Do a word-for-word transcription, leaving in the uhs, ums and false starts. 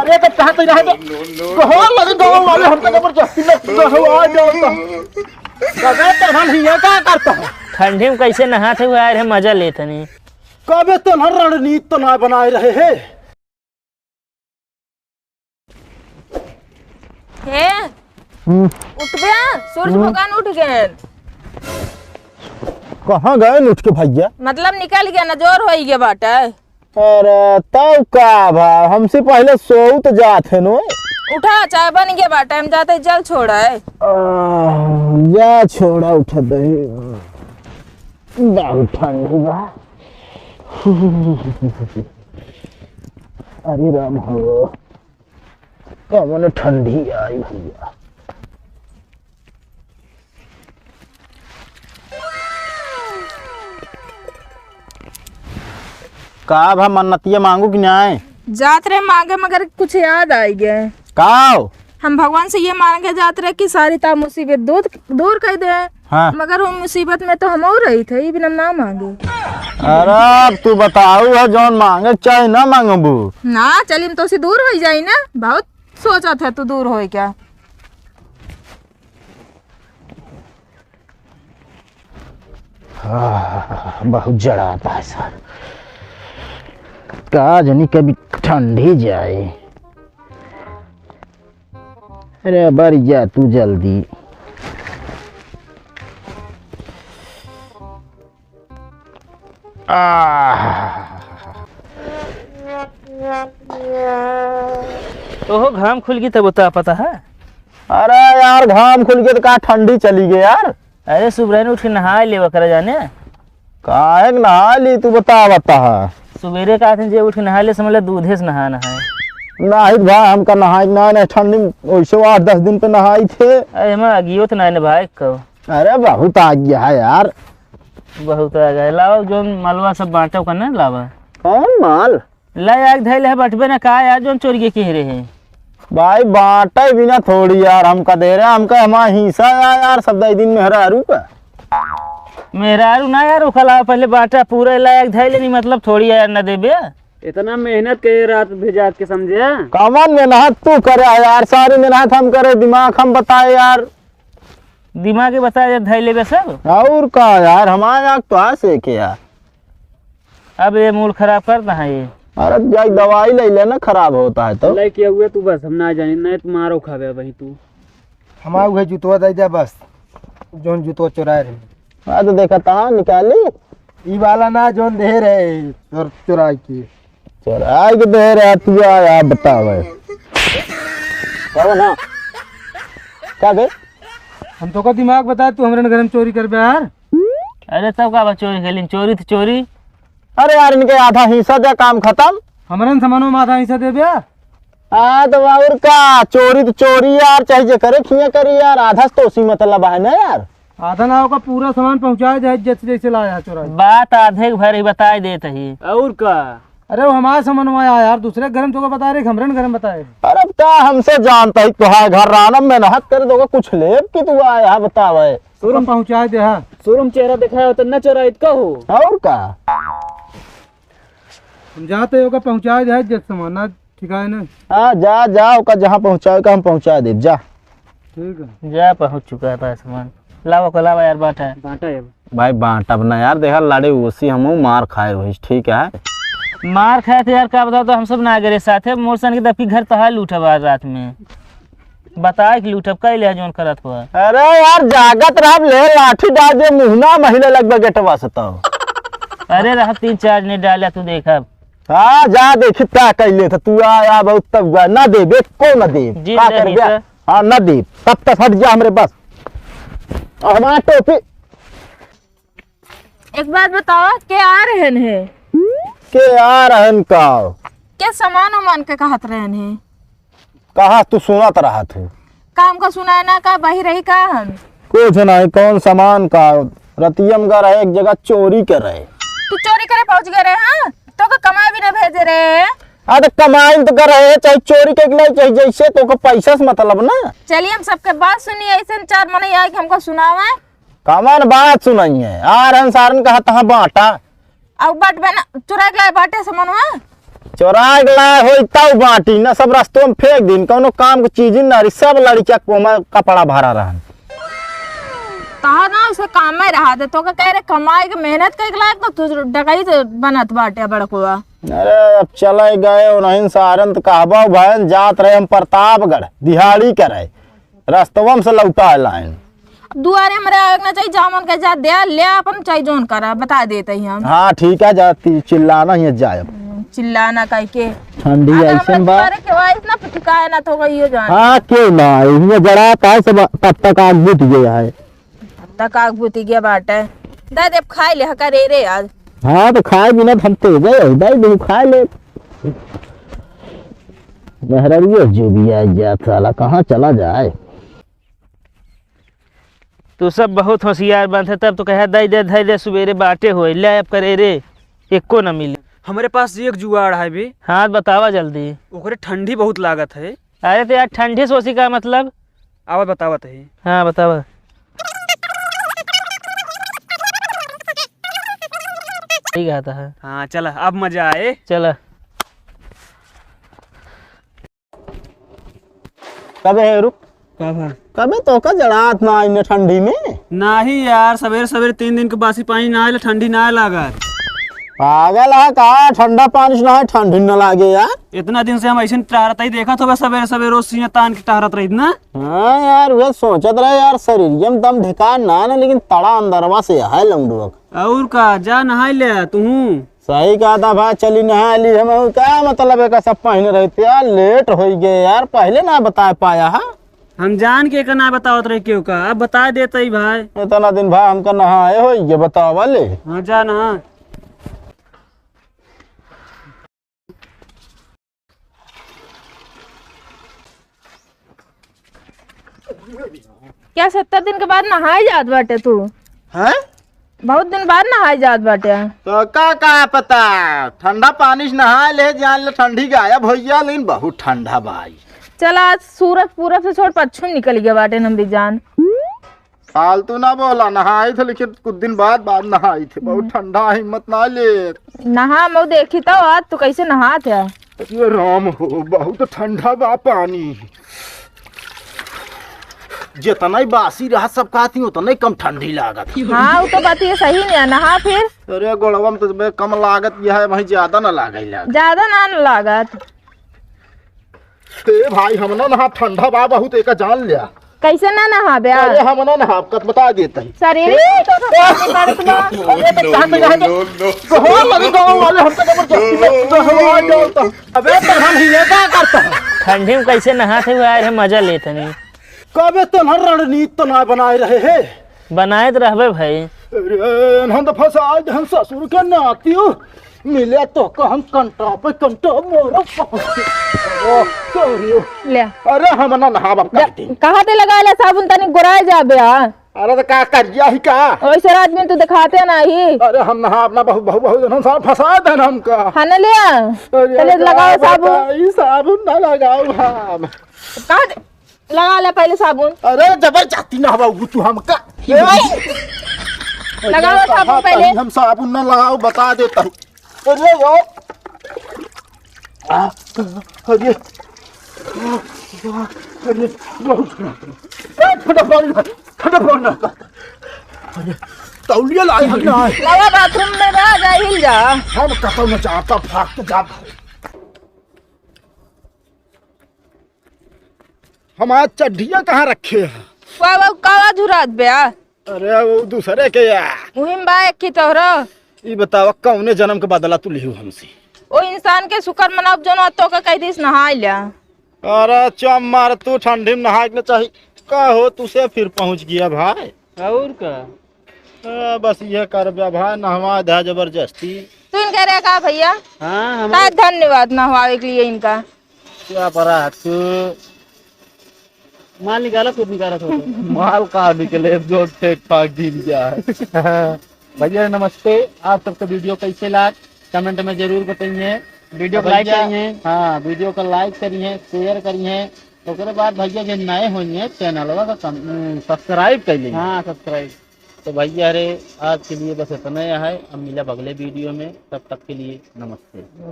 ये तो चाहते ही रहे तो। कहाँ लगे गाँव वाले हमको जबरदस्ती में गहवा देवता। कबे तो हम हियाँ का करता है? ठंडी में कैसे नहात है, आए रहे, मजा लेत हनी। कबे तो ना रणनीति तो ना बनाए रहे हैं। हे, हम्म। उठ बे, सूरज हम्म। भगवान उठ गए। कहाँ गए उठ के भैया? मतलब निकल गया ना, जोर हो गया बाटे। अरे तब का भा, हमसे पहले सोउत जात है नो। उठा, चाय बन गया बाटे, हम जाते जल छोड़ा है। आ, जा छोड़ा उठा दे। बहुत ठंडी बा। अरे राम हो, कौन ठंडी आई भैया। का भा मन्नतिया मांगू कि नाय? जात रहे मांगे मगर कुछ याद आई गए। का? हम भगवान से ये मांगे जात रहे कि सारी ता मुसीबत दूर, दूर कर दे। हाँ। मगर वो मुसीबत में तो हम और रही थे, ये बिना ना मांगे। अरे अब तू बताऊ है जौन मांगे चाहे ना मांगबू। ना चली हम तो से दूर हो जाई ना, बहुत सोचा था तू दूर होए क्या। आह, बहुत जड़ाता है सर। का जनी कभी ठंडी जाए। अरे बर जा तू जल्दी। आह। ओहो, घाम खुल गई तब उता पता है? अरे यार, घाम खुल गई तो का ठंडी चली गई यार। अरे सुबह ने उठ के नहाए लेवा करा जाने। काहे के नहा ली तू, बता, बता। सुबेरे का थे जे उठ के नहा ले, समझ ले दूधे से नहा नहाए। नहीं भाई, हमका नहाए के ना, नहीं ठंडी में वैसे आठ दस दिन पे नहाई थे। अरे हमें अगियो तो नहीं भाई को। अरे बहुत आ गया है यार। बहुत आ गया। लाओ जौन मलवा सब बांटो का ना लावा। कौन माल? ला यार, धैल है, बटबे ना का यार, जौन चोरिए के रहे। भाई, बांटे बिना थोड़ी यार, हमका दे रहे, हमका हमारा हिस्सा यार, यार, सब दई दिन मेहरारू का। मेहरारू ना यार, ओका लावा पहले बांटा पूरा, ला यार, धैल नहीं, मतलब थोड़ी यार, ना देबे। इतना मेहनत के रात भेजात के समझे? कमन मेहनत तू करे यार, सारी मेहनत हम करे, दिमाग हम बताए यार। दिमाग के बताए, धैल लेबे सब। और का यार, हमारे आँख तो आस है के यार। अब ये मूड खराब करता है ये। अरे जाई दवाई ले लेना, खराब होता है तो। लेके हुए तू बस, हम ना जानी, नहीं तो मारो खाबे वही तू। हमारा उहे जुतवा दे दे बस, जौन जुतवा चुराए रहे। हाँ तो देखा ता निकाली। ई वाला ना जौन दे रहे चोर, चुराई के। चुराई के दे रहे तू, आ, आ बतावे। कहो ना। का बे? हम तो का दिमाग बता, तू हमरे घर में चोरी करबे यार। अरे तब का बा चोरी कर लीन, चोरी तो चोरी। अरे यार, इनके आधा हिस्सा दे, काम खत्म। हमरन सामानों में आधा हिस्सा दे बे। हाँ, तो और का, चोरी तो चोरी यार, चाहे जे करे खिया करी यार, आधा से तो उसी मतलब है ना यार। आधा ना होगा, पूरा सामान पहुँचाए जाए, जैसे जैसे लाया चोरा। बात आधे के भर ही बताए देत ही। और का? अरे वो हमारे सामान आया यार, दूसरे घर में तो बता रहे, हमरन घर में बताए। अरे अब का हमसे जानता ही, तुहार घर रानम में नहत कर दोगे, कुछ लेब कि तू आया बतावे। शोरूम पहुँचाए दे, हाँ। शोरूम चेहरा दिखाया हो तो न चोराइत का हो। और का? हम जाते ओका पहुँचाए दे, जस सामान ना ठिकाए ना। हाँ, जा, जा, ओका जहाँ पहुँचाए का हम पहुँचाए देब, जा। ठीक है। जा, पहुँच चुका था सामान। लावा को लावा यार, बांटा है। बांटा है। भाई, बांटब ना यार, देखा लाड़े ओसी हमहू मार खाए रहिस, ठीक है? मार खाए थे यार, का बताओ तो हम सब ना गए साथे, मोर सन के दबकी घर तहार लूटब आज रात में। बताए कि लूटब, कई ले जौन करत हुआ। अरे यार, जागत रहब, ले लाठी डाल दे, मुहना महिले लगबे गेटवा से तो। अरे रह, तीन चार ने डाला, तू देखब। हाँ, जा देखी का कैले था, तू आ, आ बहुत तब हुआ, ना देबे, को ना देब, जी, का नहीं करबे? सर। हाँ, ना देब, तब तक हट जा हमरे बस। और हमारा टोपी। एक बात बताओ, के आ रहन है? के आ रहन का? के सामान उमान के कहत रहन है? कहाँ तू सुनत रहत है? काम का सुनाए ना का, बही रही का हम? कुछ नहीं, कौन सामान का? रतियम का रहे, एक जगह चोरी के रहे। तू चोरी करे पहुँच गए रहे, हाँ? तो का कमाए भी ना भेजे रहे? हाँ, तो कमाई तो कर रहे, चाहे चोरी के लिए, चाहे जैसे, तो को पैसा से मतलब ना। चलिए, हम सबके बात सुनिए, ऐसे चार मने आए कि हमको सुनावे। कमन बात सुनाई है? आ रहन सारन कहा तहाँ बांटा। अब बट बना, चुरा के लाए बाटे सामानवा। चोराइ के लाए होई तउ बाटी, न सब रस्तों में फेंक दिन, कउनो काम के चीज न रही, सब लड़किया कोमा कपड़ा भरा रहन। तहा ना उसे काम में रहा दे, तो का कह रहे कमाए के मेहनत करे के लायक, तो तू डकैत बनत बाटे बड़कुआ। अरे अब चले गए उन्हीं सारन त कहबा भयन जात रहे हम प्रतापगढ़ दिहाड़ी करे, रस्तवा में से लौटा लाइन। अब दुआरे हमरे आवे के ना चाहिए, जा मन के जा दे, ले अपन चाहे जौन करा, बता देते ही हम। हाँ ठीक है, जा ती-, चिल्लाना ही जाए अब। हम्म, चिल्लाना काहे के? ठंडी अगर ऐसन हमरा बा। दुआरे के आइस ना, तो ठिकाए ना तो गई हो जाना। हाँ, क्यों ना? इन्हें जरा का है सब, तब तक आग बुत गया है। तब तक आग बुती गया बाटे। दे दे, खाए ले, हका रे रे आज। हाँ, तो खाए बिना हम तो गए, दे दे, खाए ले। मेहररुओ जो भी आ गया साला, कहाँ चला जाए? तू सब बहुत होशियार बनत है, तब तो कहे, "दे दे, दे दे, सुबेरे बाटे होए, ले अब करे रे, एको न मिले।" हमरे पास एक जुगाड़ है बे। हाँ, बतावा जल्दी। ओकरे ठंडी बहुत लागत है। अरे तो यार, ठंडी से ओसी का मतलब? आवा बतावत है। हाँ, बतावा। ठीक आता है। हाँ, चला, अब मजा आए। चला। कबे है, रुक। का भा? कबे तो का जड़ात ना आई ने ठंडी में? नाही यार, सवेरे सवेरे तीन दिन के बासी पानी ना आइले, ठंडी ना लागत। पागल है का? ठंडा पानी से ना है, ठंडी ना लागे यार। इतना दिन से हम ऐसे टहरत ही देखत होबे, सवेरे सवेरे रोज सीना तान के टहरत रहित ना। हाँ यार, वह सोचत रहे यार, शरीर में दम ठिकान ना है ना, लेकिन तड़ा अंदरवा से है लौंडुआ का। और का, जा नहाई ले तू। सही कहा था भाई, चली नहा ली हम। का मतलब है का सब पहने रहते यार, लेट हो गए यार, पहले ना बता पाया है। हम जान के का ना बतावत रहे क्यों का, अब बता देते ही भाई। इतना दिन भाई हमका नहाए हो ये बतावा ले। हाँ जा नहा। क्या सत्तर दिन के बाद नहाए जात बाटे तू? हैं? बहुत दिन बाद नहाए जात बाटे। तो का, का पता, ठंडा पानी से नहाए ले, जान ले ठंडी गायब हो गया, लेकिन बहुत ठंडा भाई। चला, आज सूरज पूरब से छोड़ पच्छिम निकल गया बाटे नंदी जान। फालतू ना बोला, नहाए थे लेकिन कुछ दिन बाद, बाद नहाए थे, बहुत हम्म। ठंडा, हिम्मत ना ले। नहा मऊ देखी तो आज तू कैसे नहात है। ये राम हो, बहुत ठंडा बा पानी। जितना ही बासी रहा सब कहती, उतना ही कम ठंडी लागत। हाँ, वो तो बात ये सही नहीं है, नहा फिर। अरे गोड़वा में तो बे कम लागत, यह है वहीं ज्यादा ना लागे लाग। ज्यादा ना, ना लागत। ए भाई, हम ना नहा, ठंडा बा बहुत, एका जान लिया। कैसे ना नहाबे आ? अरे हम ना नहाब, कत बता देत ही। शरीर ए, में तो पानी पड़त बा। अरे तो ठंड नहाए में। बहुत लगे गाँव वाले हमको जबरदस्ती में नहवा डालता। अबे तो हम ही ये का करता है? ठंडी में कैसे नहात है यार, हम मजा लेत हनी। कबे तो ना रणनीति तो ना बनाए रहे है। बनाए तो रहबे भाई। अरे हम तो फंसा आज हम ससुर के नाती हो। मिले तो का हम कंटा पे कंटा मोरो पहुंच। ओ, sorry। ले। अरे हम ना नहाब काटी। कहाँ ते लगा ले साबुन, तनी गोराए जाबे आ। अरे तो का करिया ही का? ओइसे रात में तू दिखाते नाही। अरे हम नहाब ना, बहुत, बहुत, बहुत जन हम साथ फंसा देन हमका। हाँ ना ले आ। अरे चले का लगाओ साबुन। बताई, साबुन ना लगाओ हम। कहाँ दे? लगा ले पहले साबुन। अरे जबरदस्ती ना हवा तू हमका। ए भाई। लगाओ अरे साबुन कहा पहले। तनी हम साबुन ना लगाओ, बता देता हूँ। अरे यार। आ, अरे। अरे, बहुत ठंडा। ठंडा पानी, ठंडा पानी। अरे, तौलिया लाई हम ना। लगा बाथरूम में रह जा, हिल जा। हम कतौ न जाता, भाग के जा। हमार चड्ढिया कहाँ रखे हैं? वाह, वाह, कावा झुरात बे, आ? अरे, वो दूसरे के या। उहिम बा एक की तोहरो। ई बतावा, कौने जन्म के बदला तू लिहू हमसे? ओ इंसान के शुक्र मनाओ, जौन तोके कह दिस नहाए ल्या। अरे, चम मार, तू ठंडी में नहाए के न चाही। का हो, तू से फिर पहुँच गया भाई? और का? ए, बस ये कर बे भाई, नहवा दे जबरदस्ती। तू इनके रे का भैया? हाँ, हम ता धन्यवाद नहवावे के लिए इनका। क्या परा तू? माल निकाला, खुद निकाला, खुद। माल का निकले, जो ठेक ठाक गिर गया है। भैया नमस्ते, आप सबके video कैसे लाग, comment में जरूर बताइए। Video को like भैया करिए। हाँ, video को like करिए, share करिए। ओकरे बाद भैया जे नए होइए, channelवा का कम-, subscribe कर लीजिए। हाँ, subscribe। तो भैया रे, आज के लिए बस इतना ही है। अब मिला अगले video में, तब तक के लिए नमस्ते।